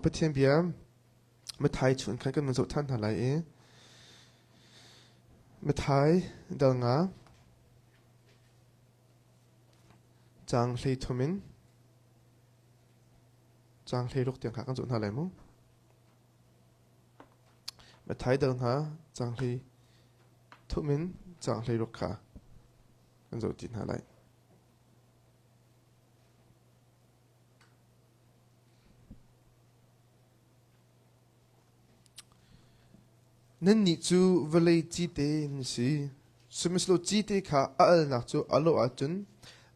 Pathian bia Matthai chung khan kan van zoh ṭhan hna lai i Matthai dal nga caang 13 in caang 16 tiang kha kan zoh hna lai mu. Matthai dal nga caang 13 in caang 16 kha kan zoh ti hna lai. Nannih cu vawlei cite nan si. Sihmanhsehlaw cite kha a alnak cu a lawh ahcun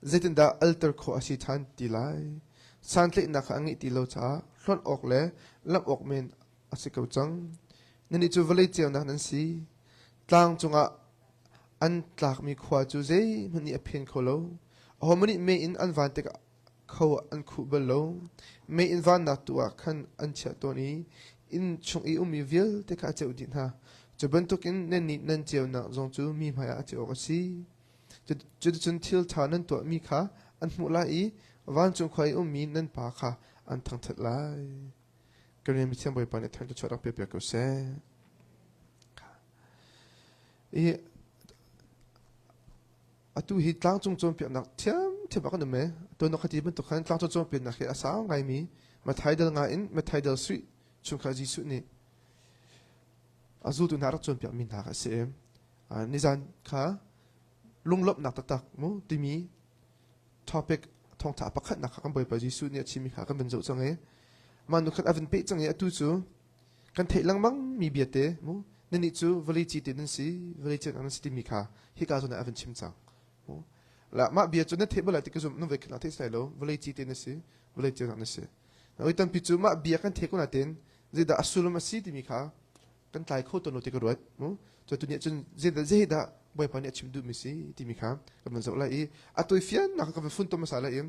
zeitindah alter khawh a si ṭhan ti lai? Santlaihnak kha a ngeih ti lo caah hlonh awk le lamh awk men a si ko cang. Nannih cu vawlei ceunak nan si. Tlang cungah an tlakmi khua cu zeihmanh nih a phen kho lo. Ahohmanh nih mei in an van tikah kho an khuh bal lo. Meiinn vannak tu ah khan an chiah tawn i inn chung i ummi vialte kha a ceuh dih hna. Cu bantukin nannih nan ceunak zong cu mi hmaiah a ceu awk a si. Cuticun thil ṭha nan tuahmi kha an hmuh lai i vancung khua i ummi nan Pa kha an thangṭhat lai. Kan rian Mithiang Bawipa nih thangṭhat rak piak ko seh. I Atu hi tlangcung cawnpiaknak ṭhiamṭhiam ah kan um i tuan khati bantuk khan tlangcung cawnpiaknak hi a sau ngaimi Matthai dal nga in Matthai dal suih chung kha Jesuh nih a zultu hna rak cawnpiakmi hna kha a si. Nizan kha lunglawmhnak taktak mu timi topic thawngṭha pakhatnak kha kan Bawipa Jesuh nih a chimmi kha kan van zoh cang i mah nu khan a van peh cang i atu cu kan theih lengmang mi biate mu nannih cu vawlei ci te nan si vawlei ci nan si timi kha hika zawn ah a van chim cang mu la mah bia cu na theih bal lai ti ka zum nu ve khin theih sai lo vawlei ci te na si vawlei ci na si oi tampi cu mah bia kan theih ko na ten zeidah a sullam a si timi kha kan tlai kho tawn lo ti ka ruat mu cu tu nih cun zeidah zeidah bawipa nih a chim duhmi si timi kha kan van zoh lai i a toi fiannak ka van fun tom hmasa lai i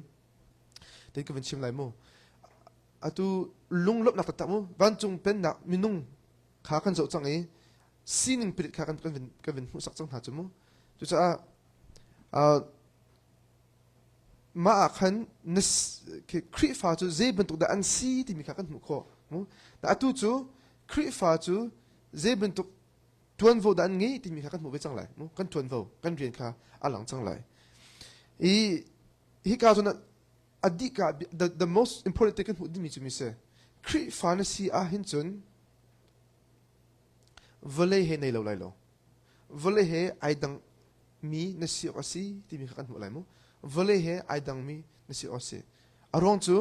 tin ka van chim lai mu Atu lunglawmhnak taktak mu vancung pennak minung kha kan zoh cang i sining pilit kha kan kan vin kan vin hmuhsak cang hna cu mu. Cucaah uh, mah ah khan na Khrihfa cu zei bantuk dah an si timi kha kan hmuh khawh mu. Atu cu Khrihfa cu zei bantuk tuanvo dah an ngei timi kha kan hmuh ve cang lai mu. Kan tuanvo, kan rian kha a lang cang lai. I hika zawn ah a dihka the, the most important thing kan hmuh dingmi cu mi si Khrihfa na si ah hin cun vawlei he nei lo lai lo vawlei he ai dang mi na si awk a si timi kha kan hmuh lai mu vawlei he ai dang mi na si awk a si a ruang cu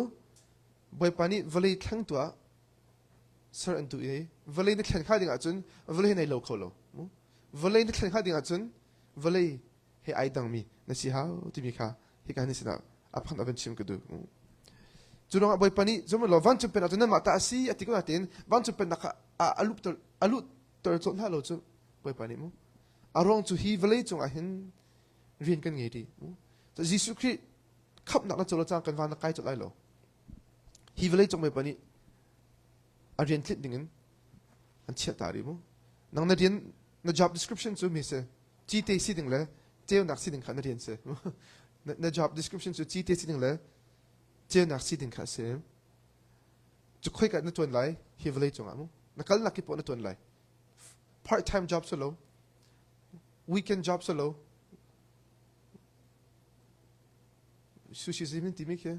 Bawipa nih vawlei thleng tuah ser an duh i vawlei na thlen kha ding ahcun vawlei he nei lo kho lo mu vawlei na thlen kha ding ahcun vawlei he ai dangmi na si hau timi kha hika ni sinah a phang a van chim ka duh. Cu ruangah Bawipa nih zumh law vancung pennak cu nanmah ta a si a ti ko nain vancung pennak kha a luhter a luhter cawh hna lo cu Bawipa nih mu. A ruang cu hi vawlei cungah hin rian kan ngei rih mu. Jesuh Khrih khamhnak na colo cang kan van na kai colh lai lo. Hi vawlei cung Bawipa nih a rian tlinh dingin an chiah ta rih mu. Nang na rian na job description cu mi si cite si ding le ceunak si ding kha na rian si na job description cu cite si ding le ceunak si ding kha a si cu khoika na tuan lai hi vawlei cungah mu na kalnak kip na tuan lai part time job si lo weekend job si lo sushi zi min timi khi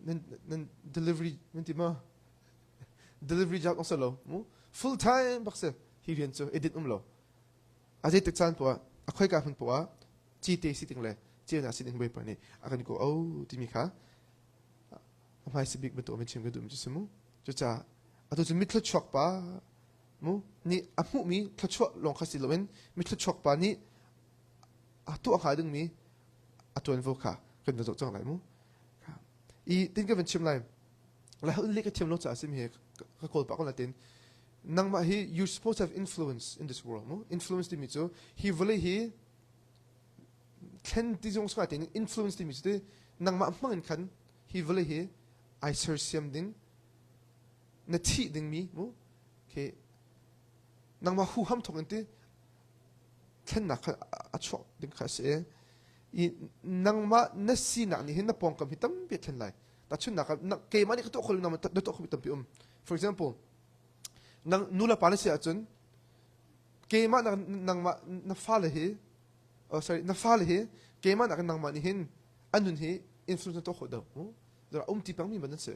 nan nan delivery min ti ma delivery job si lo mu full time bak si hi rian cu edit um lo A zeitik caan poah a khoika hmun poah cite si ding le ceunak si ding Bawipa nih a kan ko o timi kha a hmaisa bik bantuk in chim ka duhmi cu si mu. Cucaah atu cu mithluachuak pa mu nih a hmuhmi thluachuah lawng kha si loin mithluachuak pa nih a tuah hnga dingmi a tuanvo kha kan van zoh cang lai mu. I tin ka van chim lai. Lai holh le ka thiam lo caah simi hi ka kawl pah ko natin nangmah hi you supposed to have influence in this world mu influence timi cu hi vawlei hi thlen ti zong sungah tein influence timi cu nangmah hmang in khan hi vawlei hi ai sersiam ding na thih dingmi mu okay nangmah huham thawk in ti thlennak kha a chuak ding kha a si i nangmah na sinak nih hin na pawngkam hi tampi a thlen lai. Tahchunhnak ah keimah nih ka tuah kho lo na tuah khomi tampi um. For example, nang nu le pa na si ahcun keimah nangmah na fale hi oh sorry na fale hi keimah nak nangmah nih hin an nun hi influence na tuah khawh deuh. Um ti pengmi ban nan si.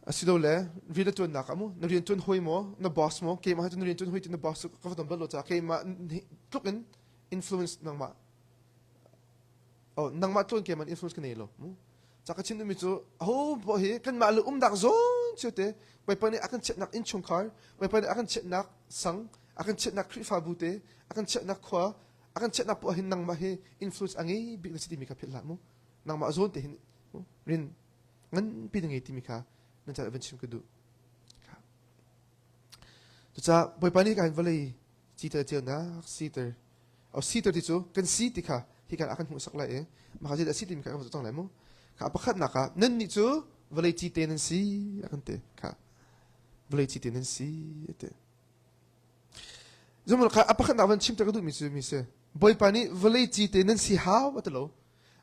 Asilole rian na ṭuannak ah mu na rian ṭuan hawi maw na boss maw keimah hi cu na rian ṭuan hawi ti na boss cu ka va ton bal lo caah keimah tluk in influence nangmah oh nangmah ṭuan keimah influence ka nei lo mu ca ka chim duhmi cu aho poah hi kanmah le umnak zawn cio te Bawipa nih a kan chiahnak innchungkhar Bawipa nih a kan chiahnak sang a kan chiahnak Khrihfabu te a kan chiahnak khua a kan chiahnak poah hin nangmah hi influence a ngei bik na si timi kha philh hlah mu nangmah zawn te hin rin nganpi na ngei timi kha nan caah van chim ka duh. Cucaah Bawipa nih kan vawlei citer ceunak siter o siter ti cu kan si ti kha hi kan a kan hmuhsak lai i mah kha zeidah si timi kha kan cang lai mu kha pakhatnak ah nan nih cu vawlei cite nan si a kan ti kha vawlei cite nan si a ti Zumul kha a pakhatnak van chim ta ka duhmi cu mi si Bawipa nih vawlei cite nan si hau a ti lo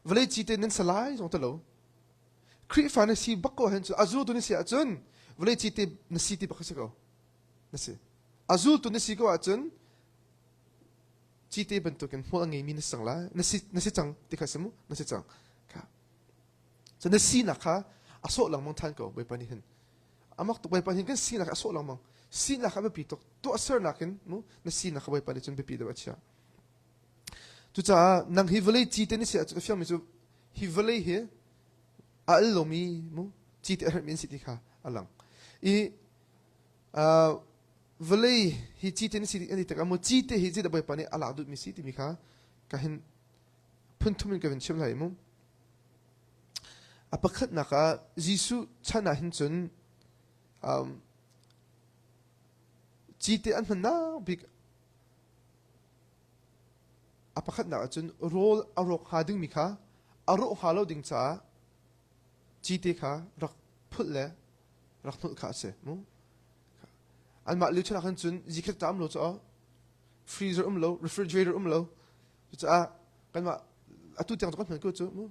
vawlei cite nan si lai zong ti lo Khrihfa na si bak ko hen cu a zultu na si ahcun vawlei cite na si ti bak si ko na si a zultu na si ko ahcun cite bantukin hmual a ngeimi na si cang lai na si na si cang ti kha si mu na si cang kha so na sinak kha a sawh lengmang than ko Bawipa nih hin amak tuk Bawipa hin kan sinak a sawh lengmang sinak a biapi tuk tuahsernak in mu na sinak kha Bawipa nih cun biapi deuh a chiah cucaah nang hi vawlei cite na si ahcun a fiangmi cu hi vawlei hi a al lomi mu cite a herhmi an si ti kha a lang i vawlei hi cite na si an ti tikah mu cite hi zeidah Bawipa nih a lak duhmi si timi kha ka hin phunthum in ka vin chim lai mu a pakhatnak ah Jesuh chan ah hin cun um, cite an hmannak bik A pakhatnak ahcun rawl a rawk hnga dingmi kha a rawh hnga lo ding caah cite kha rak phulh le rak hnulh kha a si. Anmah lio chan ah khan cun zikhat ta um lo caah freezer um lo, refrigerator um lo. Cucaah kanmah atu tiang cu kan hman ko cu mu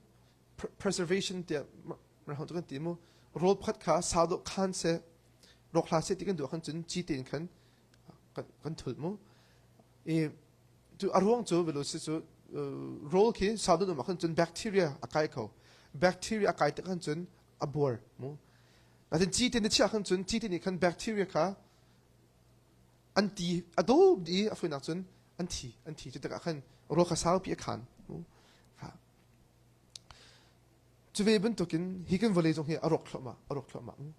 preservation tiah mirang cu kan ti mu rawl pakhat kha sau dawh khan seh rawk hlah seh ti kan duh ahkhan cun cite in khan kan thulh mu i cu a ruang cu velo si cu rawl khi sau dun um ahkhan cun bacteria a kai kho bacteria a kai tik khan cun a buar mu natin cite na chiah khan cun cite nih khan bacteria kha an ti a dawp dih i a fuinak cun an thi an thi cu tikah khan rawl kha saupi a khan mu cu ve bantukin hi kan vawlei zong hi a rawk thluahmah a rawk thluahmah mu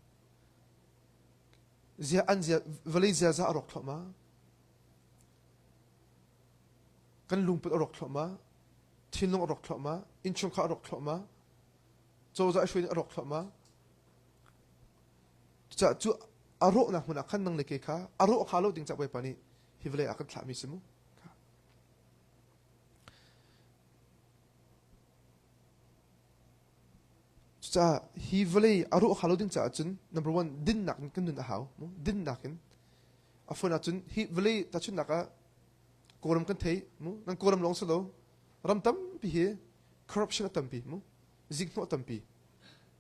Zia an zia vawlei ziaza a rawk thluahmah. Kan lungput a rawk thluahmah. Thinlung a rawk thluahmah. Innchungkhar a rawk thluahmah. Cozah a hruai a rawk thluahmah. Cucaah cu a rawhnak hmun ah khan nang le ke kha a rawh kha lo ding cah Bawipa nih hi vawlei ah kan thlahmi si mu. Cucaah hi vawlei a rawh kha lo ding caah cun number one dinnak in kan nun a hau. Dinnak in a phone ahcun hi vawlei tahchunhnak ah Kawlram kan thei mu nan Kawlram lawng si lo ram tampi hi corruption a tampi mu zikhnawh tampi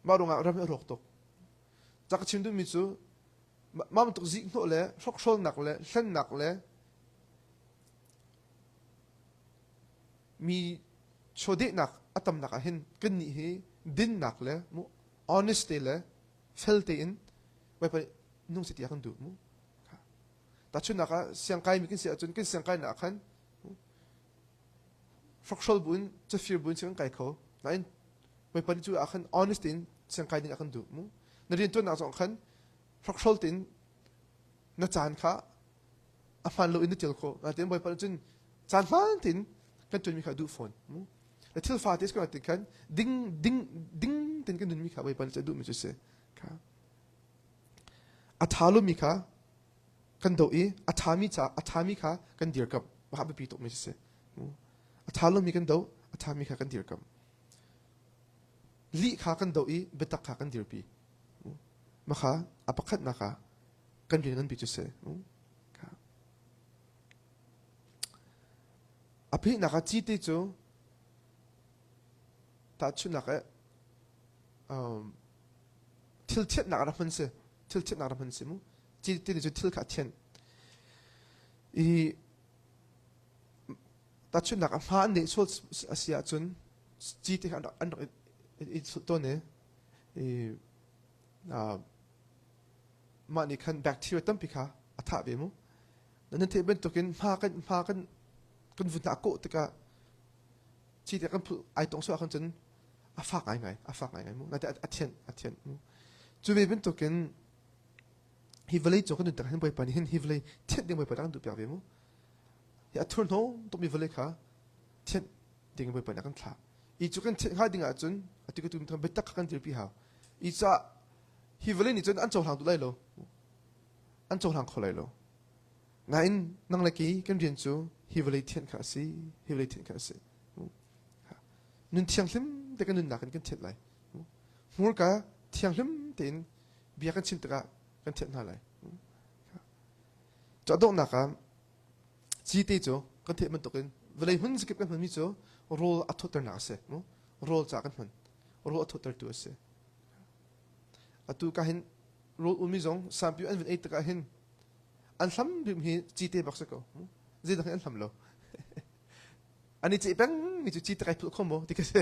mah ruangah ram hi a rawk tuk ca ka chim duhmi cu mah bantuk zikhnawh le hrokhrawlnak le hlennak le mi chawdehnak a tamnak ah hin kannih hi dinnak le mu honest te le fel tein Bawipa nih nung si tiah kan duh mu tahchunhnak ah siangkai mi kan si ahcun kan siangkainak ah khan hrokhrol buin cafir buin si kan kai kho nain Bawipa nih cu ah khan honest tein siangkai ding a kan duh mu na riantuannak zong khan hrokhrol tein na caan kha a hmaan lo in na tial khawh nain Bawipa nih cun caan hmaan tein kan ṭuanmi kha a duh fawn mu le thil fate si ko khan ding ding ding tein kan nunmi kha Bawipa nih a duhmi cu si kha a ṭha lomi kha kan doh i a ṭhami ca a ṭhami kha kan dirkamh mah biapi tukmi si a ṭha lomi kan doh a ṭhami kha kan dirkamh lih kha kan doh i biatak kha kan dirpi mah kha a pakhatnak ah kan rian nganpi cu si a phehnak ah cite cu. Tahchunhnak ah um, thil thianhnak ah rak hman si. Thil thianhnak rak hman si mu. Cite nih cun thil kha a thianh. I tahchunhnak ah hma an neh sual a si ahcun cite kha an rak an rak i sulh tawn i, i uh, mah nih khan bacteria tampi kha a thah ve mu. Nan theih bantukin hma kan hma kan kan vun a kawh tikah cite kan phulh ai tong suah khan cun a fak ngaingai a fak ngaingai mu nate a thianh a thianh mu cu ve bantukin hi vawlei cung kan nun tak hin bawipa nih hin hi vawlei thianh ding bawipa kan duh piak ve mu hi a thurhnawm tukmi vawlei kha thianh ding bawipa nih a kan thlah i cu kan thianh hnga ding ahcun atu ka tu biatak kha kan dirpi hau i caah hi vawlei nih cun an cohlang duh lai lo an cohlang kho lai lo Nain nang le kei kan rian cu hi vawlei thianh kha a si, hi vawlei thianh kha a si. Nun thianghlim te kan nunnak in kan thianh lai. Hmurka thianghlim tein bia kan chim tikah kan thianh hna lai. Cu a donghnak ah cite cu kan theih bantukin vawlei hmun zakip kan hmanmi cu rawl a thawtternak a si. Rawl ca kan hman. Rawl a thawttertu a si. Atu ka hin rawl ummi zong sampi an vun ei tikah hin an hlam bik hi cite bak si ko zeidang hi an hlam lo an i ceh peng mi cu cite kai phulh kho maw ti ka si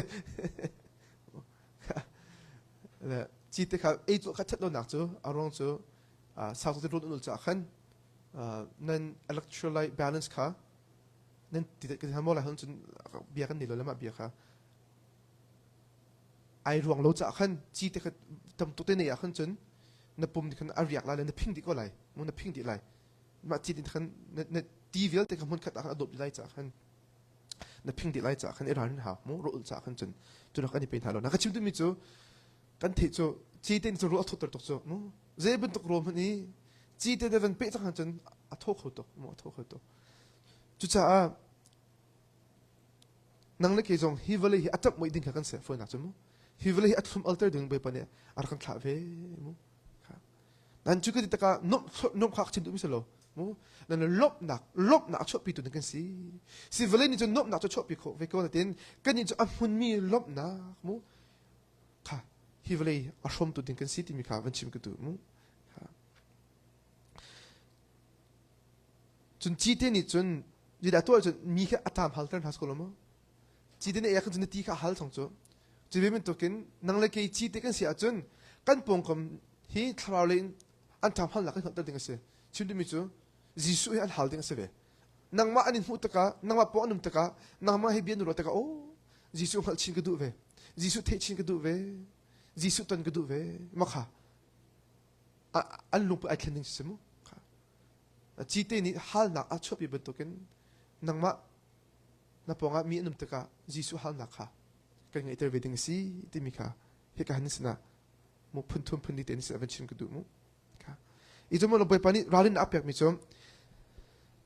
le cite kha ei cu kha that lonak cu a ruang cu sau te run ul ca khan nan electrolyte balance kha nan ti kan mo lai hon cun bia kan ni lo lama bia kha ai ruang lo caah khan cite kha tam tuk te nei ah khan cun na pum nih khan a riak lai le na phing dih ko lai mu na phing dih lai mah ci nih khan na, na ti vialte kha hmun khat ah khan a dawp dih lai caah khan na phing dih lai caah khan i ralrin hau mu rawh caah khan cun cu rak an i pe hna lo na ka chim duhmi cu kan theih cu cite nih cun ruah a thawtter tuk cu mu zei bantuk rawl hmanh i cite na van peh cang cun a thaw kho tuk mu a thaw kho tuk cucaah Nang le kei zong hi vawlei hi a ṭap muih ding kha kan si fawinak cu mu. Hi vawlei hi a thlum alter ding Bawipa nih a rak kan thlah ve mu. Nan cu ka ti takah nuamh kha chim duhmi si lo mu. Nan lawmhnak lawmhnak a chuahpitu ding kan si. Si vawlei nih cun nuamhnak cu chuahpi khawh ve ko natin kannih cu a hmunmi lawmhnak mu kha hi vawlei a hrawmtu ding kan si timi kha van chim ka duh mu. Cun cite nih cun zeidah tuah cun mi kha a ṭam halter hna ko lo maw? Cite nih khan cun na ti kha a hal chung cu. Cu ve bantukin nang le kei cite kan si ahcun kan pawngkam hi thlarau lei in an ṭam halnak kan hngalhter ding a si. Chim duhmi cu Jesuh hi an hal ding a si ve. Nangmah an in hmuh tikah, nangmah pawng an um tikah, nangmah hi bia na ruah tikah, oh, Jesuh hngalh chin ka duh ve. Jesuh theih chin ka duh ve. Jesuh ton ka duh ve. Mah kha an lungput ai thlen ding si mu. Cite nih halnak a chuahpi bantukin nangmah na pawngah mi an um tikah Jesuh halnak kha kan ngeihter ve ding a si timi kha hika hin sinah mu phun thum phun li te in van chim ka duh mu. I cu Bawipa nih ralrin a pekmi cu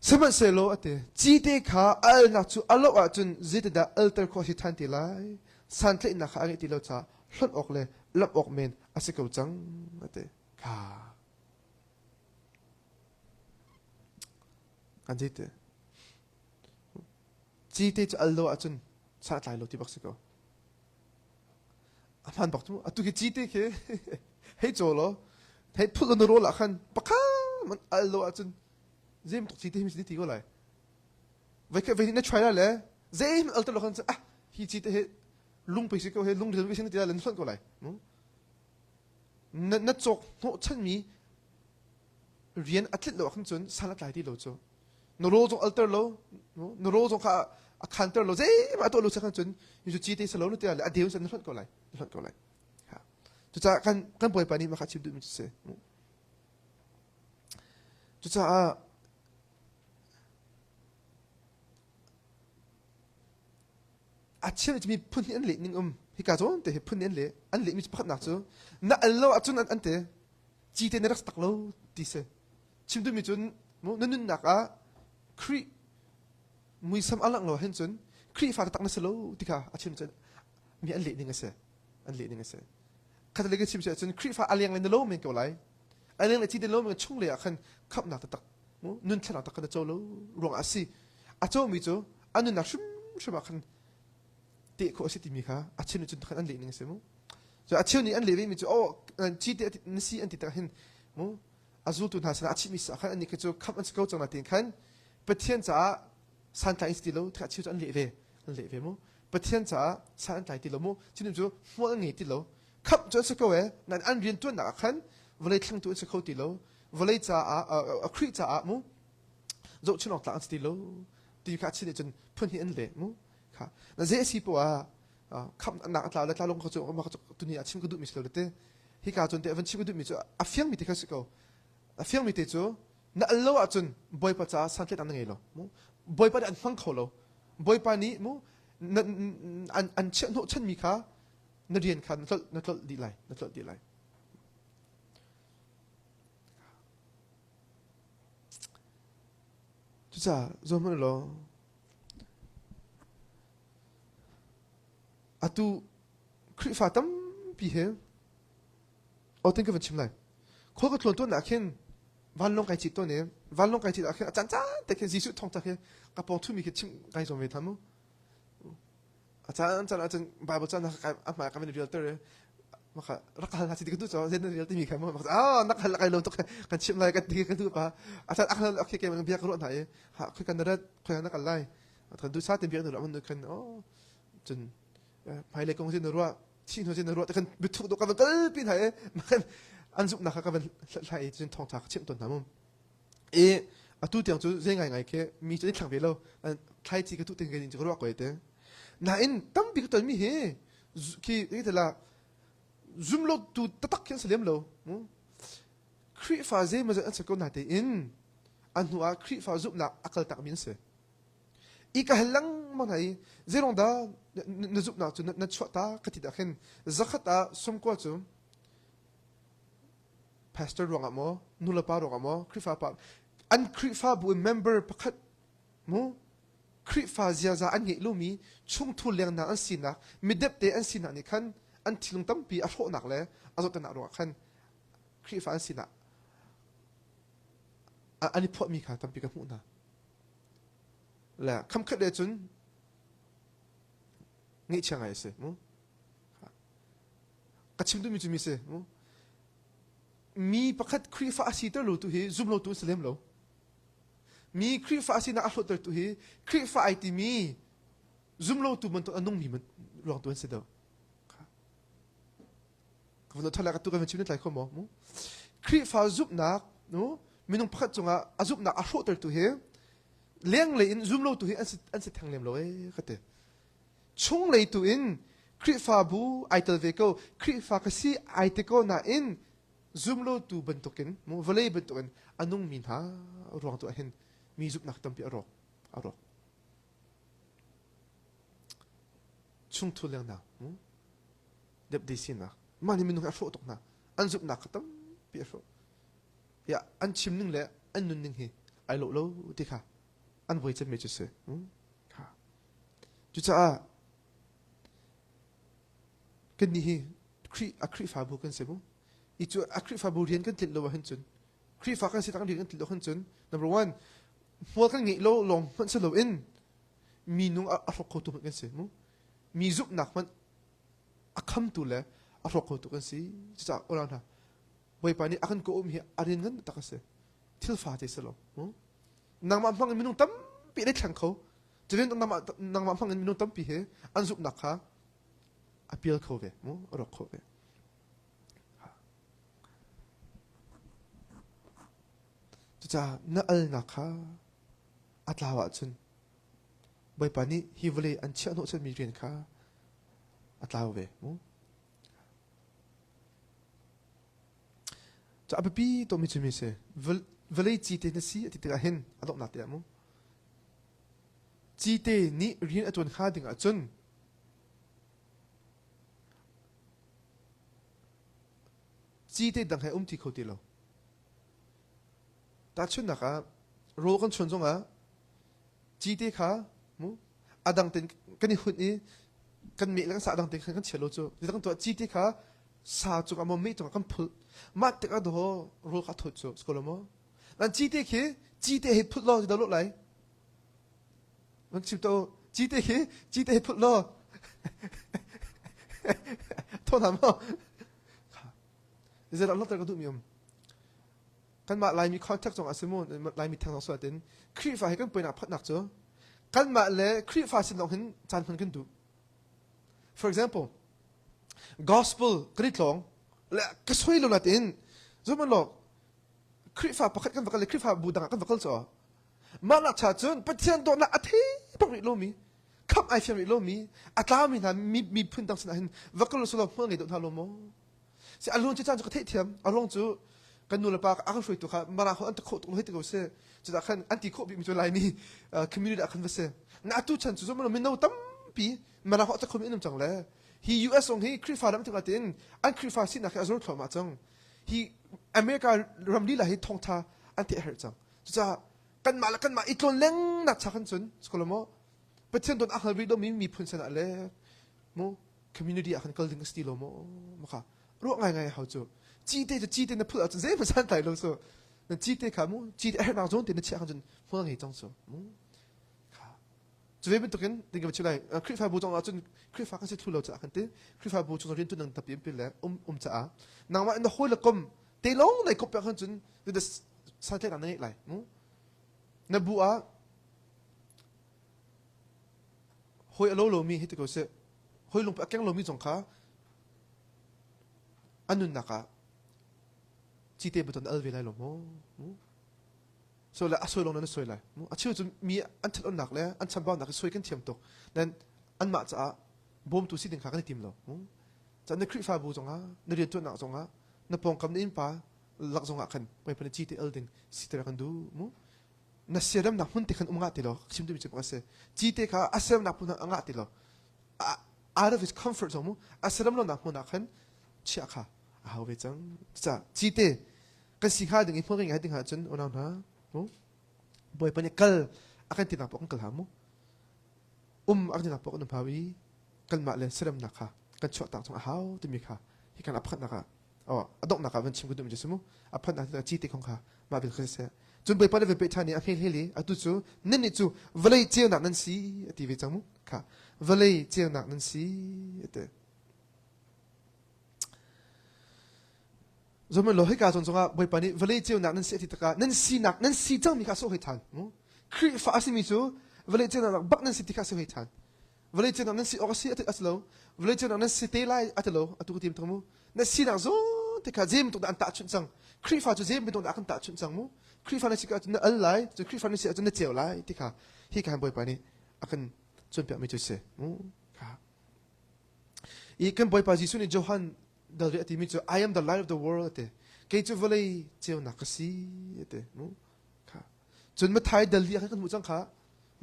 sihmanhsehlaw ati cite kha a alnak cu a loh ahcun zeitindah alter khawh a si ṭhan ti lai santlaihnak kha a ngeih ti lo caah hlonh awk le lamh awk men a si ko cang ati kha An zei te? Cite cu al lo ahcun sa tlai lo ti bak si ko. A hmaan bak cu atu khi cite khi hei caw law hei phulh na rawl ah khan pakha man al lo ahcun zei tuk cite hi ti ko lai. Voi khat voi na try la le zei al te lo khan ah hi cite hi lung pe si ko he lung ril pe si ti la le na hlonh ko lai. Na na cawk hnawh chanmi rian a tlinh lo ahkhan cun san a tlai ti lo cu na rawl zong alter lo na rawl zong kha a khanter lo zeihmah a tuah lo khan cun hi cu cite si lo na ti le a deu na hlonh ko lai na hlonh ko lai cucaah kan kan bawipa nih mah kha chim duhmi cu si cucaah a chim mi phun hi an leh ning um hika zawn te hi phun an leh an leh mi pakhatnak cu na al lo ahcun an te cite na rak tak lo ti si chim duhmi cun na nunnak ah Khrih muisam a langh lo hin cun Khrihfa taktak na si lo ti kha a chim cun mi an leh ning a si an leh ning a si Catholic chim si ahcun Khrihfa a leng le na lo men ko lai a leng le cite lo men chung le ah khan khamhnak taktak nun thlennak tak khan na co lo ruangah a si a comi cu a nunnak hrimhrim ah khan. teh khawh a si timi kha a chim cun khan an leh ning a si mu. So a cheu nih an leh ve mi cu oh cite na si an ti tak hin mu a zultu hna sinah a chimmi sa khan annih khi cu khamh an si ko cang na tiin khan Pathian caah santlai an si ti lo a cheu cu an leh ve an leh ve mu Pathian caah san an tlai ti lo mu cunim cu hmual an ngei ti lo khamh cu an si ko e nan an rian tuannak ah khan vawlei thlengtu an si kho ti lo vawlei caah a Khrih caah mu zohchun awk tlak an si ti lo ti kha a chin cun phun hi an leh mu kha na ze si po ah khamhnak a tla le tla long kha cu tuni a chim ka duh mi si lo te hika cun te van chim ka duh mi cu a fiang mi te kha si ko a fiang mi te cu na al lo ahcun bawipa caah santlet an ngei lo mu bawipa nih an hmang kho lo bawipa nih mu an an chiah hnawh chan mi kha na rian kha na tlolh na tlolh dih lai na tlolh dih lai Cucaah zuam hmanh law atu Khrihfa tampi he awtin ka van chim lai. Khual ka tlawn tawn ah khin vanlawng kai cit tawn i vanlawng kai cit ah khin a caan caan te khin Jesuh thawngtha khi ka pawng thumi khi chim kai zuam ve than mu. A caan caan ahcun Bible caan a hmai ka van rial ter i maka rak hal hna si ti ka duh caw zein rial timi kha mu ah nak hal kai lo tuk kan chim lai kan ti ka duh pa a caan ak hal okay ke bia ka ruah hna i ha khoi kan rat khoi na kal lai kan duh sa tin bia nu ra mun khan oh cun hmailei kong sin na ruah thi hnu sin na ruah te kan biathuk dok ka van kal pi hna i an zumhnak kha ka van hlathlai i cun thawngtha ka chimh tawn hna mu i atu tiang cu zei ngai ngai khi mi cu an thlak ve lo thlaici ka tuh ting ka cu ka ruah ko te nain tampi ka tonmi hi khi tela zum lo tu tatak khi an si lem lo Khrihfa zeimawzat an si ko na tein an hnu ah Khrihfa zumhnak a kal takmi an si i ka hal lengmang hna i zeirong dah na zumhnak cu na chuah ta ka ti dah khin zakhat ah sumkua cu pastor ruangah maw nulepa ruangah maw Khrihfa pa an Khrihfabu in member pakhat mu Khrihfa ziaza an ngeih lomi chungthu lengnak an sinak midepte an sinak nih khan an thinlung tampi a hrawhnak le a zawtnak ruangah khan Khrihfa an sinak an i phuahmi kha tampi ka hmuh hna. Le khamkhat le cun ngeihchia ngai a si mu. Ka chim duhmi cu mi si mu. Mi pakhat Khrihfa a siter lo tu hi zum lo tu an si lem lo. Mi Khrihfa a sinak a hlawtter tu hi Khrihfa ai timi zum lo tu bantuk a nungmi ruang tu an si deuh. Ka vun thala ka tu kan chim tlai kho maw mu. Khrihfa zumhnak nu minung pakhat cungah a zumhnak a hrawhter tu hi lenglei in zum lo tu hi an si an si theng lem lo ee ka ti. Chunglei tu in Khrihfabu ai tel ve ko Khrihfa ka si ai ti ko nain zumlotu bantukin mu vawlei bantukin a nungmi hna ruang tu ah hin mi zumhnak tampi a rawk a rawk chungthu lengnak mu depde sinak mah nih minung hi a hrawh tuk hna an zumhnak kha tampi a hrawh ya an chim ning le an nun ning hi ai lo lo ti kha an voi cemmi cu si Cucaah kannih hi Khrih a Khrihfabu kan si mu. I cu a Khrihfabu rian kan tlinh lo ahhin cun Khrihfa kan si tak rian kan tlinh lo ahhin cun number one hmual kan ngeih lo lawng hmanh si loin mi nung a hrawk khotu hmanh kan si mu. Mi zumhnak hmanh a khamtu le a hrawk khotu kan si. Cucaah unau hna Bawipa nih a kan kawh hi a rian ngan tak a si. Thil fa te si lo. Nangmah hmang in minung tampi an i thleng kho. Cutin nangmah nangmah hmang in minung tampi hi an zumhnak kha a pial kho ve, mu a rawk kho ve. Cucaah na alnak kha a tlau ahcun Bawipa nih hi vawlei an chiah hnawhchanmi rian kha a tlau ve mu. Cu a biapi tukmi cu mi si. Vawlei cite na si a ti tikah hin a donghnak te ah mu. Cite nih rian a ṭuan hnga ding ahcun cite dang he um ti kho ti lo. Tahchunhnak ah rawl kan chuan zongah cite kha mu a dang ten kan i hunh i kan meh le kan sa dang te khan kan chia lo cu dang tuah cite kha sa cungah maw meh cungah kan phulh mah tikah daw rawl kha thawt cu si ko lo maw nan cite khi cite he phulh law si dah lawh lai nan chim to cite khi cite he phulh law. Tho hna maw? Zeidah langhter ka duhmi um? Kanmah Laimi contact zong a si mu, Laimi theng zong sual tin Khrihfa hi kan puainak phatnak cu kanmah le Khrihfa sin lawng hin caan hman kan duh. For example, gospel kan i tlawng le ka soi lo natin zum law Khrihfa pakhat kan va kal le Khrihfa bu dang ah kan va kal caw mah nak cha cun Pathian dawtnak a thei bak rih lomi khamh ai fiang rih lomi a tlami hna miphun dang sinah hin va kal sulaw hmual ngei deuh hna lo maw si a lung cu caan cu ka theihthiam a ruang cu kan nu le pa a kan hruaitu kha mara ho an ti khawh tuk lo hei ti ko si cudah khan an ti khawh bikmi cu Laimi community ah khan va si na atu chan cu zum mino tampi mara ho a khomi an um cang le hi US zong hi Khrihfa ram tikah tiin an Khrihfa sinak hi a zor thluahmah cang hi America ram lila hi thawngtha an theih herh cang cucaah kanmah le kanmah i tlawn lengnak cha khan cun skolomo Pathian don a hngal rih lomi miphun sinah le mu community ah khan kal ding a si ti lo maw maka ruah ngai ngai hau cu cite cu cite na phul ahcun zeihmanh san tlai lo su na cite kha mu cite a herhnak zawn te na chiah khan cun hmual ngei cang su mu kha cu ve bantukin ding ka chim lai Khrihfabu zong ahcun Khrihfa kan si thlu lo caah kan ti Khrihfabu chung rian tuan nang tapi in le um um caah nangmah na hawi le kom te lawng nei kop khan cun san tlai na ngei lai mu na bu ah hawi a lo lomi hi ti ko seh hawi lungput a keng lomi zong kha an nunnak ah cite baton al ve lai lo maw so le a soi lawng nan soi lai a cheu cu mi an ṭhat le an chambaunak hi soi kan thiam tuk nan anmah caah bawmtu si ding kha kan i tim lo cun na Khrihfabu zongah na rianṭuannak zongah na pawngkam na innpa lak zongah khan Bawipa nih cite al ding siter kan duh mu na siaremnak hmun te khan um ngah ti lo chim duhmi cu a si cite kha a siaremnak hmun ah a ngah ti lo out of his comfort zone mu a siarem lonak hmun ah khan chiah kha a hau ve cang cucaah cite kan si hnga ding i hmual ngai ding ahcun unau hna mu bawipa nih kal a kan tinak paoh kan kal hau mu um a kan tinak paoh kan um hau i kanmah le siaremnak kha kan chuahtak chung a hau timi kha hi kan a pakhatnak ah oh a donghnak ah van chim ka duhmi cu si mu a phannak ci te kong kha mah bil kha siseh cun Bawipa nih van peh ṭhan i a hmel hel i atu cu nannih cu vawlei ceunak nan si a ti ve cang mu kha vawlei ceunak nan si a ti Zohmanh law hika zawn zongah Bawipa nih vawlei ceunak nan si a ti tikah nan sinak nan si cangmi kha a sawh hoi ṭhan mu Khrihfa a simi cu vawlei ceunak bak nan si ti kha a si hoi ṭhan vawlei ceunak nan si awk a si a si lo vawlei ceunak nan si te lai a ti lo atu ka tim thang mu na sinak zawn te kha zei bantuk dah an tahchunh cang Khrihfa cu zei bantuk dah kan tahchunh cang mu Khrihfa na si ahcun na al lai cu Khrihfa na si ahcun na ceu lai ti kha hi khan Bawipa nih a kan cawnpiakmi cu si mu kha i kan Bawipa Jesuh nih Johan dal a timi cu I am the light of the world ati kei cu vawlei ceunak ka si ati mu kha cun Mathai dal li ah kan hmuh cang kha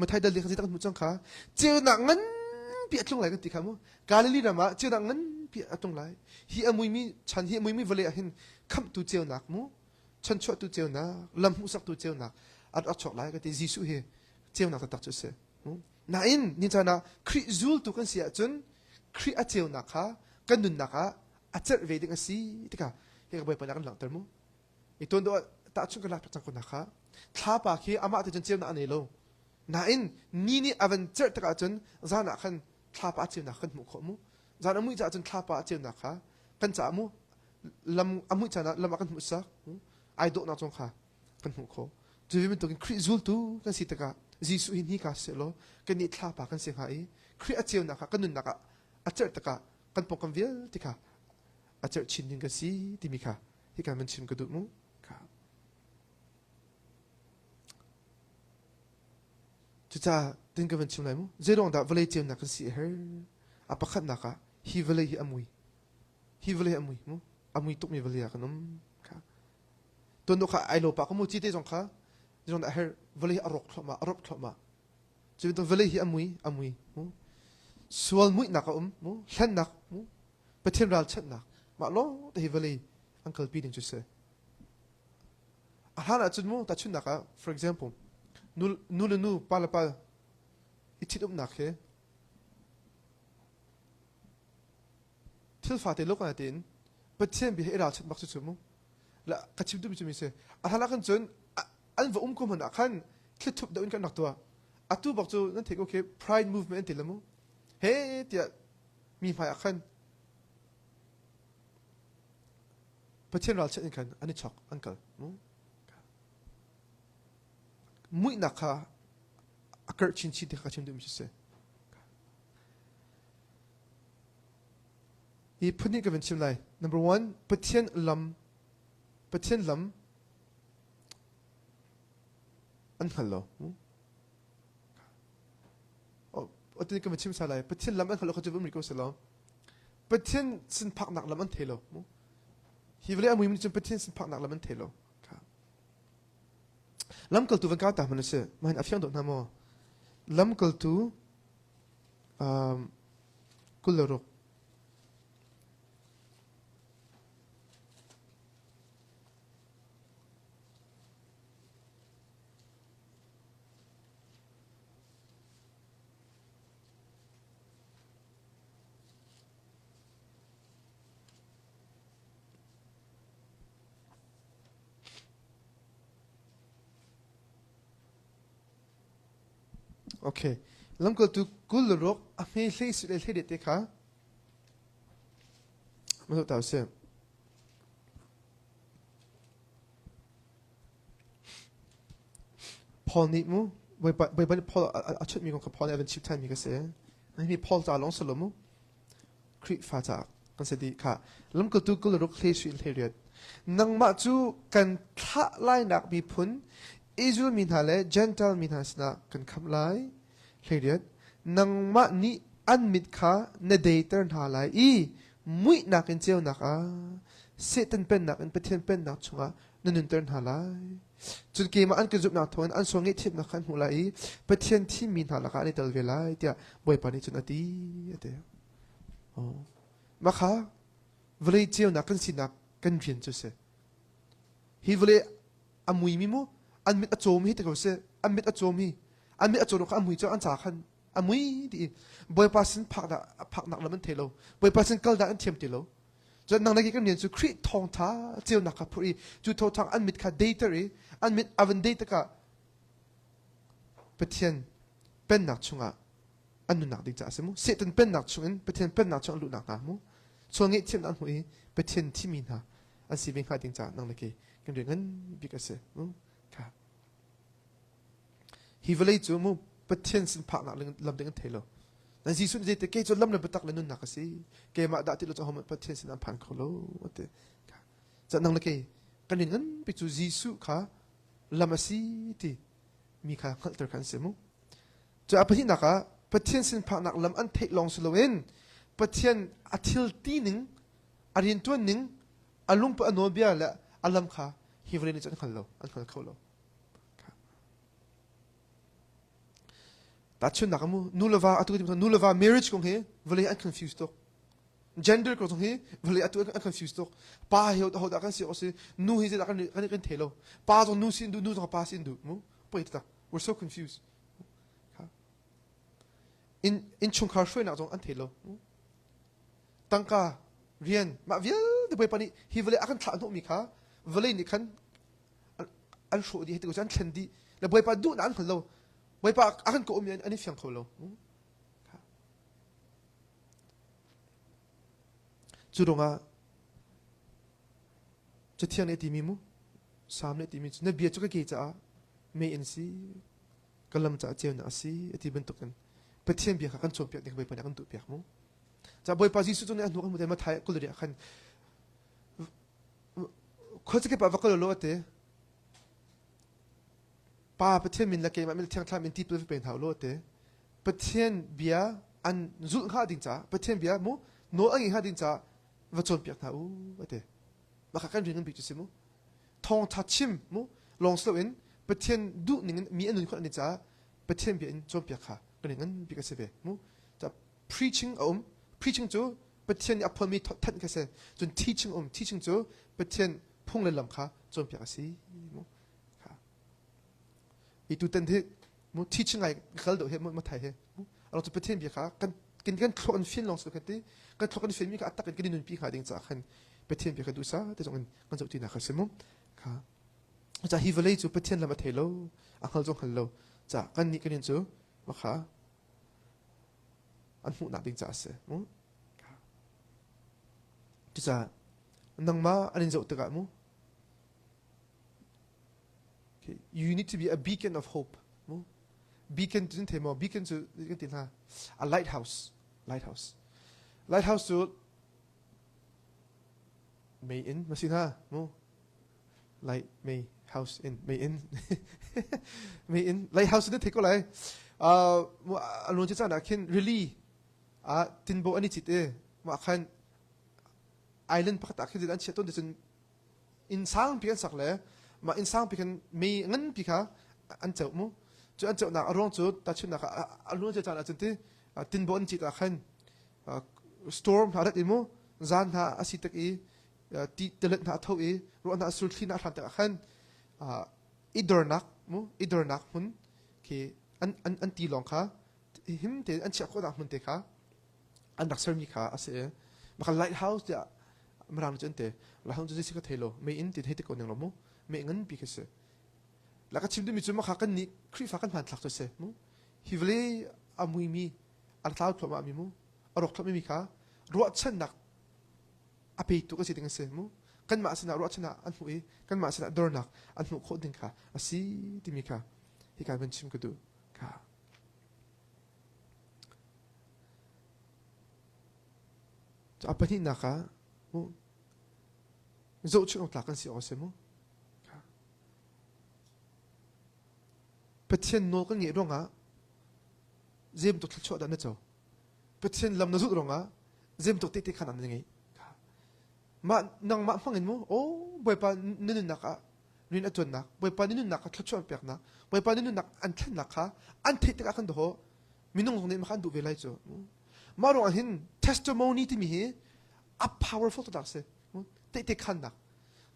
Mathai dal kha kan hmuh cang kha ceunak nganpi a tlung lai kan ti kha mu Galilee ram ah ceunak nganpi a tlung lai hi a muimi chan hi a muimi vawlei ah hin khamhtu ceunak mu chanchuahtu ceunak lam hmuhsaktu ceunak a rak chuak lai ka ti Jesuh hi ceunak taktak cu a si nain ni caan ah Khrih zultu kan si ahcun Khrih a ceunak kha kan nunnak ah a cerh ve ding a si tikah hi ka Bawipa nih a kan langhter mu I tuan deuh ah tahchunh kan lak piak cang ko hna kha. Thlapa khi amah te cun ceunak a nei lo. Nain ni nih a van cerh tikah cun zan ah khan thlapa a ceunak kan hmuh khawh mu. Zan a muih caah cun thlapa a ceunak kha kan caah mu lam a muih caan ah lam ah kan hmuh sak ai dawhnak zong kha kan hmuh khawh. Cu ve bantukin Khrih zultu kan si tikah Jesuh hi ni ka seh law kannih thlapa kan si hnga i Khrih a ceunak kha kan nunnak ah a cerh tikah kan pawngkam vialte kha a cerh chin ding kan si timi kha hika man chim ka duh mu ka cucaah tin ka van chim lai mu zeiruang dah vawlei ceunak kan si a her a pakhatnak ah hi vawlei hi a mui hi vawlei a mui mu a mui tukmi vawlei ah kan um kha tuan kha ai lo pa ka mu ci te zong kha zong dah her vawlei a rawk thluahmah a rawk thluahmah cu bantuk vawlei hi a mui a mui mu sual muihnak a um mu hlennak mu Pathian ralchanhnak mah lawng te hi vawlei an kalpi ding cu si. A hlan ahcun mu tahchunhnak ah for example nu, nu le nu pa le pa i ṭhitumnak hi thil fate lo kan tein Pathian bia hi i ralchanh bak cu cu mu la ka chim duhmi cu mi si a hlan ah khan cun an va um ko hmanh ah khan thlithup deuh in kan rak tuah atu bak cu nan theih ko khi pride movement an ti le mu he tiah. Mi hmai ah khan Pathian ralchanh in khan an i chok an kal. Muihnak kha a karh chinchin ti kha ka chim duhmi cu si. Hi phun hnih ka van chim lai. Number one, Pathian lam Pathian lam an hngal lo. Atu ka van chim sa lai. Pathian lam an hngal lo kha cu um rih ko seh law. Pathian sin phaknak lam an thei lo. Hi vawlei a muimi nih cun Pathian sin phaknak lam an thei lo. Lamkaltu van kau ta hmanh usih. Mah hin a fiang deuh hna maw? Lamkaltu um, 26. Okay. Lamkaltu 26 a hme hlei si le hlei te kha ma zoh ta usih. Paul nih mu Bawipa Bawipa nih Paul a chawnh mi kong kha Paul nih a van chim ṭhan mi ka si. Hi Paul ca lawng si lo mu. Khrihfa caah kan si dih khah. Lamkaltu 26 hlei sui in hlei riat. Nangmah cu kan thlah lainak miphun Israel mi hna le Gentile mi hna sinah kan khamh lai. Hlei riat. Nangmah nih an mit kha na deiter hna lai i muihnak in ceunak ah Satan pennak in Pathian pennak chungah na nunter hna lai. Cun keimah an ka zumhnak thawngin an sual ngaihthiamnak kha an hmuh lai i Pathian thimmi hna lakah an i tel ve lai tiah Bawipa nih cun a ti a ti. Oh. Mah kha vawlei ceunak kan sinak kan rian cu si. Hi vawlei a muimi mu an mit a cawm hi ti ko sih an mit a cawm hi an mit a cawm kha a mui cu an ca khan a mui ti Bawipa sin phak dah phaknak lam an thei lo Bawipa sin kal dah an thiam ti lo Cun nang le kei kan rian cu Khrih thawngtha ceunak kha phurh i cu thawngtha an mit kha deiter i an mit a van dei tikah Pathian pennak chungah an nunnak ding caah a si mu. Satan pennak chungin Pathian pennak chung an luhnak hnga mu. Sual ngaihthiamnak an hmuh i Pathian thimi hna an si ve hnga ding caah nang le kei kan rian ngan bik a si. Kha. Hi vawlei cu mu Pathian sin phaknak lam ding an thei lo. Nan Jesuh nih zeiti kei cu lam le biatak le nunnak a si. Keimah dah ti lo cu ahohmanh Pathian sin an phan kho lo a ti. Ca nang le kei kan rian nganpi cu Jesuh kha lam a si ti mi kha hngalhter kha an si mu. Cu a pahnihnak ah Pathian sin phaknak lam an theih lawng si loin Pathian a thil ti ning, a riantuan ning, a lungput a nawlbia le a lam kha hi vawlei nih cun an hngal lo, an hngal kho lo. Tahchunhnak ah mu nu le va atu nu le va marriage kong hi vawlei an confuse tuk. Gender kong hi vawlei atu an confuse tuk. Pa hi ho dah kan si awk si nu hi zeidah kan kan kan thei lo. Pa zong nu sin duh nu zong pa sin duh mu poi tak. We're so confused. In innchungkhar hruainak zong an thei lo. Tangka rian mah vialte Bawipa nih hi vawlei a kan thlah hnawhmi kha vawlei nih khan an hrawh dih hei ti an thlen dih le Bawipa duhnak an hngal lo Bawipa a kan kawhmi an i fiang kho lo cu ruangah Cathiang nih a timi mu Salm nih a timi cu na bia cu ka ke caah mei in si ka lam caah ceunak a si a ti bantukin Pathian bia kha kan cawnpiak ding Bawipa nih a kan duhpiak mu ca Bawipa Jesuh cu nih a hnu kan hmuh te Matthai kul ah khan Khuazakip ah va kal law a ti. Pa Pathian min le keimah min le Thiang Thlarau min tipil va pe hna u law a ti. Pathian bia an zulh hnga ding caah Pathian bia mu nawl a ngei hnga ding caah va cawnpiak hna u a ti. Mah kha kan rian ngan bik cu si mu. Thawngtha chim mu lawng si loin Pathian duh ning in mi an nun khawh ding caah Pathian bia in cawnpiak kha kan rian ngan bik a si ve mu. Preaching a um. Preaching cu Pathian nih a phuanmi thanh kha si. Cun teaching um. Teaching cu Pathian phung le lam kha cawnpiak a si. Mu. Kha. I tutan hi mu teaching ai kal deuh he mu thai he. Alo cu Pathian bia kha kan kan kan thluak an fin long su kan ti. Kan thluak an fin mi kha atak in kan nunpi hnga ding ca khan Pathian bia kha duhsa te zong in kan zoh ti na kha si mu. Kha. Ca hi vawlei cu Pathian lam a thei lo, a hngal zong hngal lo. Ca kan nih kan in cu makha an hmuhnak ding ca a si. Mu. Cucaah nangmah an in zoh tikah mu Okay. You need to be a beacon of hope. Mu? Beacon cu thei maw? Beacon cu kan ti hna. A lighthouse. Lighthouse. Lighthouse cu mei inn ma si hna mu? Light mei house inn mei inn mei inn lighthouse na thei ko lai. Uh, a luan caan ah khin rili ah tinbo an i cit i mah khan island pakhat ah khin an chiah tawn ti cun inn sangpi an sak le mah inn sangpi khan mei nganpi kha an ceuh mu cu an ceuhnak a ruang cu tahchunhnak ah a luan cia caan ahcun ti tinbo an cit ah khan storm hna rat i mu zan hna a si tak i ti tilet hna a tho i ruah hna a sul thli hna a hran tik ah khan i dornak mu i dornak hmun khi an an an ti lawng kha him te an chiah khawhnak hmun te kha an rak sermi kha a si i maka lighthouse tiah mirang cu an ti lighthouse cu zei si ka thei lo mei inn ti thei te ko ning lo mu mei nganpi khi si la ka chim duhmi cu maka kan nih Khrihfa kan hmanthlak cu si mu hi vawlei a muimi a tlau thluahmah mi mu a rawk thluahmah mi kha ruahchannak a petu ka si ding a si mu kanmah sinah ruahchannak an hmuh i kanmah sinah dornak an hmuh khawh ding kha a si timi kha hika van chim ka duh kha A pahnihnak ah zohchunh awk tlak kan si awk a si mu. Pathian nawl kan ngeih ruangah zei bantuk thluachuah dah na co? Pathian lam na zulh ruangah zei bantuk tehte khan na ngeih? Mah nangmah hmang in mu, oh Bawipa na nunnak ah rian a ṭuannak, Bawipa na nunnak ah thluachuah an peknak, Bawipa na nunnak an thlennak kha an theih tikah khan dawh minung zong nih mah kha an duh ve lai cu. Mah ruangah hin testimony timi hi a powerful taktak si. Tehte khannak.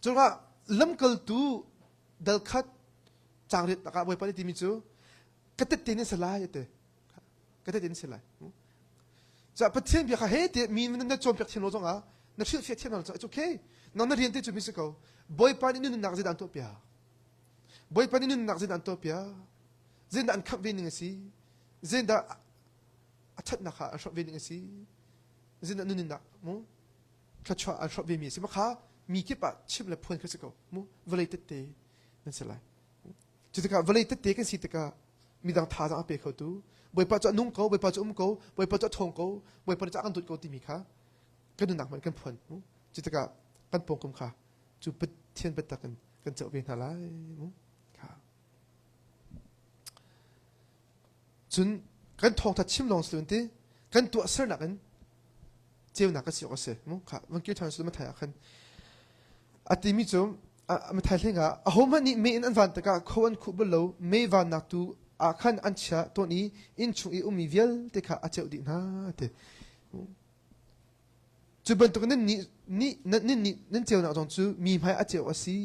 Cungah lamkaltu dal khat caang riat ah Bawipa nih timi cu ka tette nih si lai ate. Ka tette nih si lai. Ca Pathian bia kha he te mi na cawnpiak thiam lo zongah na hrilhfiah thiam lo it's okay. Nang na rian te cu mi si ko. Bawipa nih nunnak zeidah an tuah piak. Bawipa nih nunnak zeidah an tuah piak. Zeidah an khamh ve ning a si. Zeidah a ṭhatnak kha an hrawh ve ning a si. Zeidah nunnak mu thluachuah an hrawh ve mi a si. Makha mi kip ah chim le phuan kha si ko. Mu vawlei tette nan si lai. Cu tikah vawlei tette kan si tikah midang thazaang a pe kho tu Bawipa cu a nung ko, Bawipa cu um ko, Bawipa cu a ṭhawng ko, Bawipa nih ca kan dawt ko timi kha kan nunnak hmanh kan phuan. Mu cu tikah kan pawngkam kha cu Pathian biatak in kan ceuh ve hna lai. Mu kha. Cun kan thawngtha chim lawng si ti kan tuahsernak in ceunak ka si awk a si mu kha van kir ṭhan Mathai ah khan a timi cu Mathai hleng ah ahohmanh nih mei in an van tikah kho an khuh bal lo mei vannak tu ah khan an chia tawn i inn chung i ummi vialte kha a ceuh dih hna ti Cu bantuk nan nih nih nan nih nan ceunak zong cu mi hmai a ceu a si.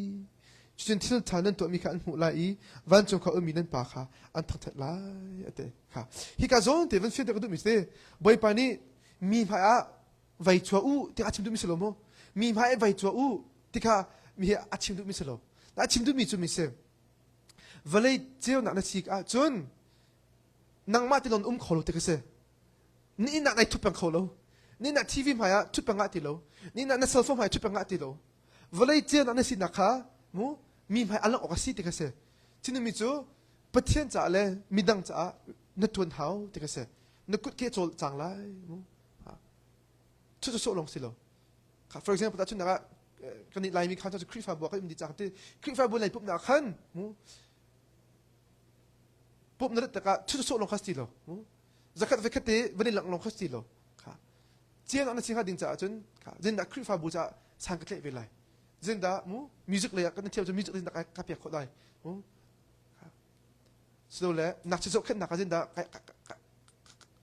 Cucun thil ṭha nan tuahmi kha an hmuh lai i vancung khua ummi nan pa kha an thangṭhat lai a ti. Kha hika zawn te van fianter ka duhmi si Bawipa nih mi hmai ah vai chuah u ti a chim duhmi si lo maw? Mi hmai ah vai chuah u ti kha mi hi a chim duhmi si lo. A chim duhmi cu mi si vawlei ceunak na si ahcun nangmah ti lon um kho lo ti ka si. Ni inn ah nai ṭhut peng kho lo. Ni inn ah TV hmai ah ṭhut peng ah ti lo. Ni inn ah na cell phone hmai ṭhut peng ah ti lo. Vawlei cian ah na sinak kha mu mi hmai a langh awk a si ti kha si. Chinmi cu Pathian caah le midang caah na ṭuan hau ti kha si. Na kut ke cawl cang lai mu. Ṭhut sawh lawng si lo. For example, tahchunhnak ah kan nih Laimi khan cu Khrihfabu ah kan um dih cang ti Khrihfabu lei pumhnak khan mu pumh na rat tikah ṭhut sawh lawng kha si ti lo. Mu zakhat vekhat te van i langh lawng kha si lo kha ciang ah na si hnga ding caah cun kha zindah Khrihfabu caah sang ka tlaih ve lai zindah mu music lei ah kan thiam cu music zindah ka pek khawh lai mu silo le nak chi zohkhenhnak ah zindah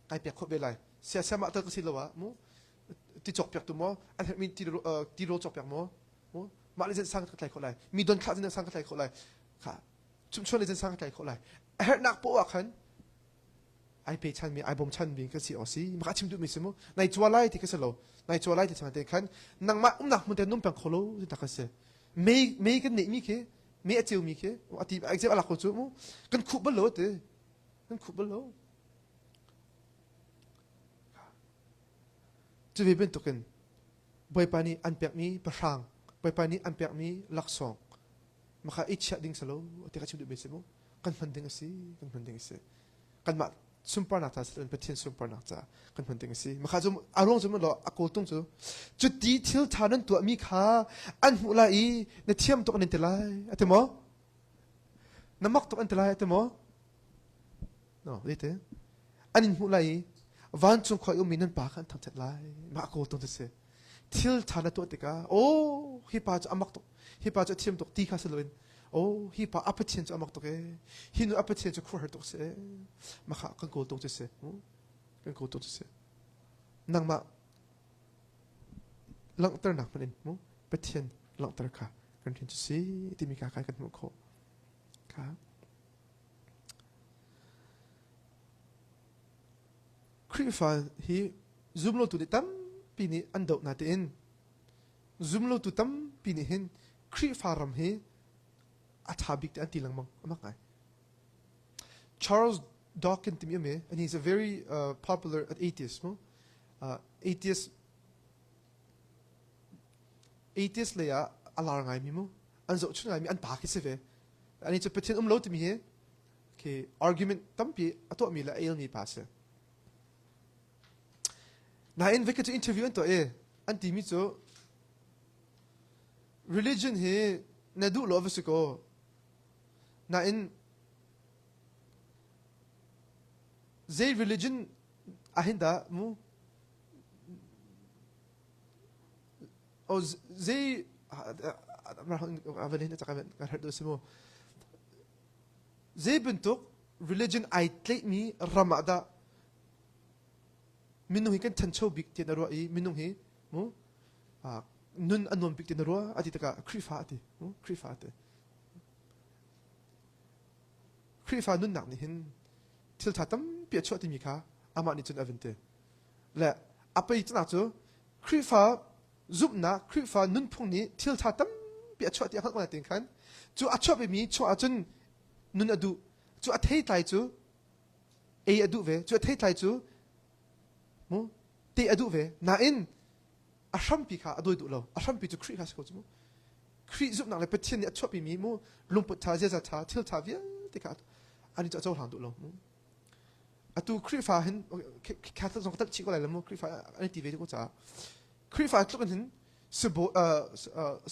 kai pek khawh ve lai sia sia mah tal ka si lo ah mu ti cawk piak tu maw an herhmi ti rawl cawk piak maw mu mah le zin sang ka tlai khawh lai mi don thlah zin sang ka tlai khawh lai kha chumchuan le zin sang ka tlai khawh lai a herhnak poah ah khan ai pechanmi ai bawmchanmi kan si awk si maka chim duhmi si mu nai chua lai ti ka si lo nai chua lai ti chang te khan nangmah umnak hmun te num peng kho lo ti tak ka si mei mei kan neih mi khi mei a ceu mi khi ati exam alak ko cu mu kan khuh bal lo ti kan khuh bal lo cu ve bantukin. Bawipa nih an pekmi pahrang, Bawipa nih an pekmi laksawng maka i chiah ding salo ti ka chim duhmi si mu. Kan hman ding a si, kan hman ding a si. Kanmah sunparnak ca si Pathian sunparnak ca kan hman ding a si. Maka cu a ruang cu law a kawltung cu cuti thil ṭha nan tuahmi kha an hmuh lai i na thiam tuk an in ti lai a ti maw? Na mak tuk an ti lai a ti maw? No, te. An in hmuh lai i vancung khua i ummi nan pa kha an thangṭhat lai. Mah kawltung cu si. Thil ṭha na tuah tikah, oh, hi pa cu a mak tuk, hi pa cu a thiam tuk ti kha si loin, oh, hi pa a Pathian cu a mak tuk ee, hi nu a Pathian cu khuaruahhar tuk si ee. Mah kha kan kawltung cu si. Kan kawltung cu si. Nangmah langhternak hmanh in mu Pathian langhter kha kan rian cu si timi kha kan hmuh khawh. Kha. Khrihfa hi zumlotu nih tampi nih an doh natein zumlotu tampi nih hin Khrihfa ram hi a ṭha bik ti an ti lengmang amak ngai. Charles Dawkins timi um i and he's a very uh, popular atheist mu uh, atheist atheist lei ah a lar ngaimi mu an zohchun ngaimi an pa khi si ve ani cu Pathian um lo timi hi khi argument tampi a tuahmi le a elmi pa si. Nain vekhat cu interview an tuah i an timi cu religion hi na duh lo va si ko nain zei religion ahhin dah mu oh zei Zei bantuk religion ai tlaihmi ram ah dah minung hi kan ṭhancho bik ti na ruah i minung hi mu nun a nuam bik ti na ruah a ti tikah Khrihfa a ti Khrihfa a ti Khrihfa nunnak nih hin thil ṭha tampi a chuah timi kha amah nih cun a vun ti le a pei canak cu Khrihfa zumhnak Khrihfa nunphung nih thil ṭha tampi a chuah ti a hngalh ko nain khan cu a chuahpimi chuah ahcun nun a duh cu a theitlai cu ei a duh ve cu a theitlai cu mu te a duh ve nain a hrampi kha a dawi duh lo a hrampi cu Khrih kha si ko cu mu Khrih zumhnak le Pathian nih a chuahpimi mu lungput ṭha ziaza ṭha thil ṭha vialte kha ani cu a cohlang duh lo mu atu Khrihfa hin Catholic zong ka talh chih ko lai lo mu Khrihfa an i ti ve ko caah Khrihfa tluk in hin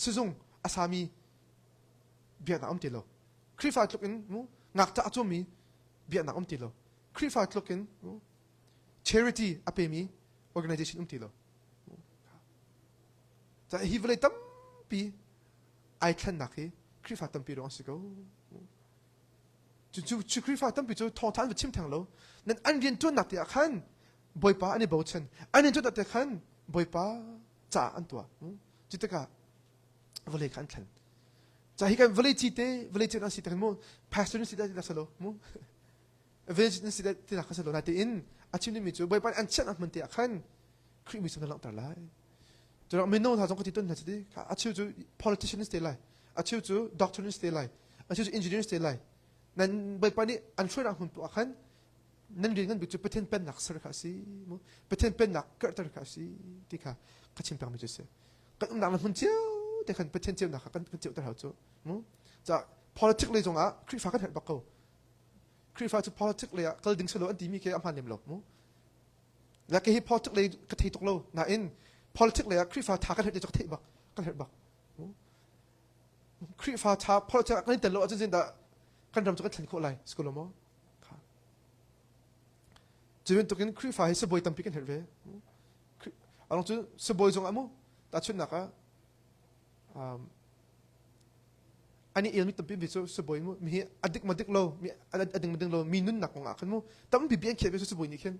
sizung a sami biaknak um ti lo Khrihfa tluk in mu ngakṭah a cawmmi biaknak um ti lo Khrihfa tluk in charity a pemi organization um ti lo hi vawlei tampi ai thlennak hi Khrihfa tampi ruang a si ko Cu cu Khrihfa tampi cu thawngtha an va chim theng lo. Nan an rian ṭuannak te ah khan Bawipa an i bochan. An rian ṭuannak te khan Bawipa caah an tuah. Cu tikah vawlei kha an thlen. Ca hi kan vawlei ci te vawlei ci an si te mu pastor si da salo mu village na si da ti kha salo na tein a chim dingmi cu Bawipa an chiat hmun te ah khan Khrih mi na langhter lai. Cu mino hna zong ka ti ton hna si a cheu cu politician te lai a cheu cu doctor te lai a cheu cu engineer te lai nan Bawipa nih an hruainak hmun poah khan nan rian ngan bik cu Pathian pennak ser kha a si mu Pathian pennak karhter kha a si ti kha ka chim pengmi cu si kan umnak na hmun cio te khan Pathian ceunak kha kan kan ceuter hau cu mu ca politics lei zongah Khrihfa kan herh bak ko Khrihfa cu politics lei ah kal ding silo an timi khi a hmaan lem lo mu Le kei hi politics lei ka thei tuk lo nain politics lei ah Khrihfa tha kan herh ti cu ka theih bak kan herh bak. Khrihfa tha politics ah kan i tel lo ahcun zeidah kan ram cu kan thlen khawh lai si ko lo maw? Cu bantukin Khrihfa hi sibawi tampi kan herh ve. Arong cu sibawi zong ah mu tahchunhnak ah um, ani ilmi tampi mi cu sibawi mu mi hi a dik ma dik lo mi a ding ma ding lo mi nunnak kong ah khan mu tampi bi an khiah ve cu sibawi nih khin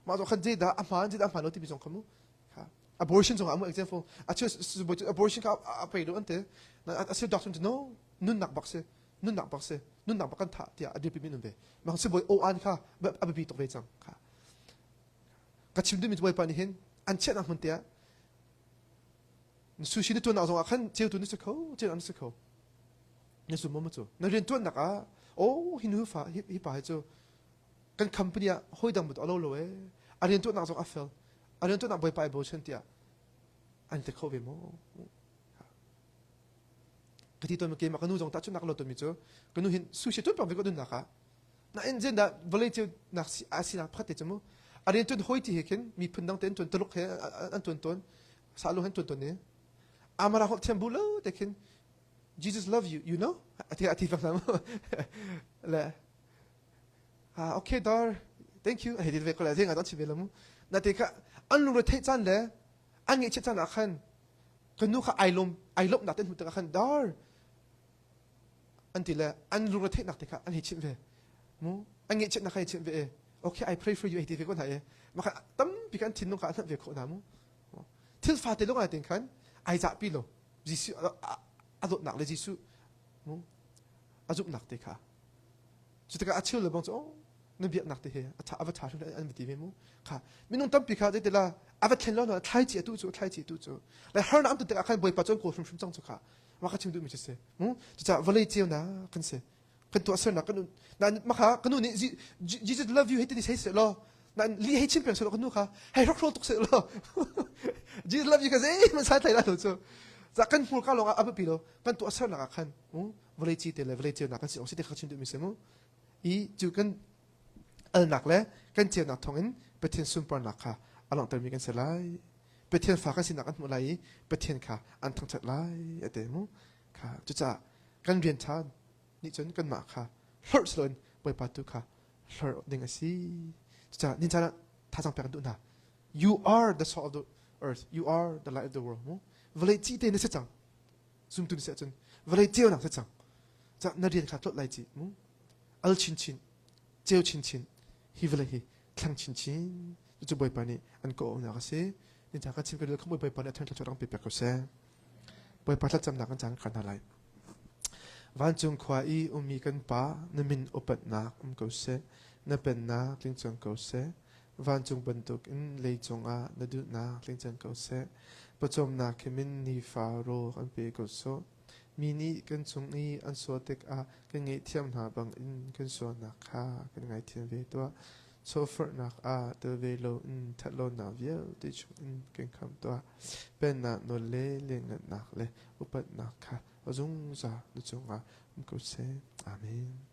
mah zong khan zeidah a hmaan zeidah a hmaan lo timi zong kha mu abortion zong ah mu example a cheu sibawi cu abortion kha a pei lo an ti a si doctor cu no nunnak bak si nunnak bak si nunnak bak kan thah tiah a dirpi mi nun ve mah sibawi o an kha a biapi tuk ve cang kha ka chim duhmi cu bawipa nih hin an chiahnak hmun te ah Sushi na tuannak zongah khan ceutu na si kho, ceu na si kho. Na zum maw cu? Na rian tuannak ah, oh hi nu fa hi, hi pa hi cu kan company ah hawi dang but a lo lo e. A rian tuannak zong a fel. A rian tuannak bawipa ai bochan tiah. An te kho ve maw? Ka ti tawn keimah ka nu zong tahchunhnak lo tawnmi cu ka nu hin sushi tuan pang ve ko nunnak ah na in zen dah vawlei ceu nak si a sinak pakhat te cu mu a rian tuan hoi ti he khin miphun dang te an tuan Tuluk he an tuan tawn salu han tuan tawn ni amara holh thiam bu lo te khin Jesus love you you know ati ati fang na le ah okay dar thank you hei ti ve ko le thing a chi ve lo mu na te kha an lungre theih caan le an ngeih caan ah khan ka nu kha ai lawm ai lawmhnak te hmuh tikah khan dar an ti le an lungre theihnak te kha an hei chimh ve mu an ngeihchiatnak kha hei chimh ve e okay I pray for you hei ti ve ko hna e mah tampi kan thinlung kha an hngalh ve khawh hna mu thil fate lung ai tin khan ai zahpi lo Jesuh a dawtnak le Jesuh mu a zumhnak te kha cu tikah a cheu le bang cu oh na biaknak te he a tha a va tha hrim an va ti ve mu kha minung tampi kha zeitila a va thlen lo na thlai chi atu cu thlai chi tu cu le harnak am tu tikah khan bawipa cu an kawl hrimhrim cang cu kha mah kha chim duhmi cu si mu cucaah vawlei ceunak kan si kan tuahsernak kan na makha kan nu nih Jesus love you hei ti hei seh law na li hei chim peng seh law kan nu kha hei hrokhrol tuk seh law Jesus love you ka zeihmanh sai thlai la lo cu za kan hmurka lawng ah a biapi lo kan tuahsernak ah khan mu vawlei ci te le vawlei ceunak kan si ong si te kha chim duhmi si mu i cu kan alnak le kan ceunak thawngin Pathian sunparnak kha a langhtermi kan si lai Pathian fa kan sinak an hmuh lai i Pathian kha an thangṭhat lai a ti mu kha cucaah kan rian ṭha nih cun kanmah kha hlorh si loin Bawipa tu kha hlorh ding a si cucaah nin caan ah thazaang pek an duh hna you are the salt of the earth you are the light of the world mu vawlei ci te na si cang zumtu na si ahcun vawlei ceunak si cang ca na rian kha tlawt lai ci mu al chinchin ceu chinchin hi vawlei hi thlang chinchin cucu Bawipa nih an ka awhnak a si nin ca ka chim ka ril kha Bawipa nih a thang thluachuah rang pe pek ko seh Bawipa thlacamnak kan caan kan hna lai Vancung khua i ummi kan Pa na min upatnak um ko seh na pennak tling cang ko seh vancung bantukin leicung ah na duhnak tling cang ko seh pawcawmnak khimin nifa rawl kan pe ko sawh Mi nih kan cung i an sual tikah kan ngaihthiam hna bangin kan sualnak kha kan ngaithiam ve tuah. Chawhforhnak ah tel ve loin ṭhatlonak vialte chungin kan khamh tuah. Pennak nawl le lianngannak le upatnak kha a zungzal na cungah um ko seh. Amen.